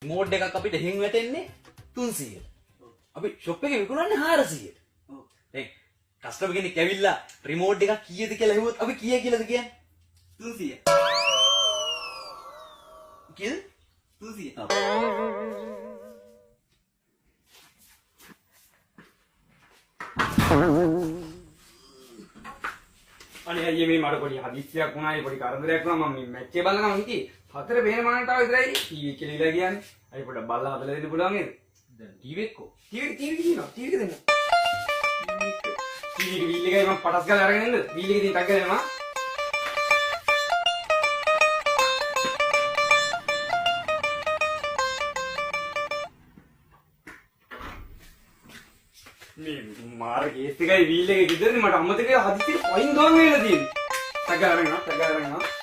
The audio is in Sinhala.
රිමෝට් එකක් අපිට එහෙන් වැටෙන්නේ 300ට. අපි ෂොප් එකේ විකුණන්නේ 400ට. ඔව්. දැන් කස්ටමර් කෙනෙක් ඇවිල්ලා රිමෝට් එකක් කීයද කියලා ඇහුවොත් අපි කීය කියලාද කියන්නේ? 300. කීයද? 300. ඔව්. අනේ අයියේ, මේ මට පොඩි හදිස්සියක් වුණා, ඒ පොඩි කරදරයක් වුණා. මම මේ මැච් එක බලන ගමන් හිටියේ. හතර පේන මානට ආව විතරයි ටීවී එක ලියලා කියන්නේ. අයියේ, පොඩ්ඩක් බලලා හදලා දෙන්න පුළුවන් නේද? දැන් ටීවී එක්කෝ. ටීවී එක තියෙනවා. ටීවී එක දෙන්න. ටීවී එක වීල් එකයි මම පටස් ගාලා අරගෙන එන්නද? වීල් එකේ තියෙන ටක් ගාලා එනවා. මේ මාර කේස් එකයි වීල් එකේ ගෙදරනේ, මට අමතකයි, හදිස්සියට පයින් ගමන් වෙලා තියෙන්නේ. ටක් ගාලා අරගෙන එනවා. ටක් ගාලා අරගෙන එනවා.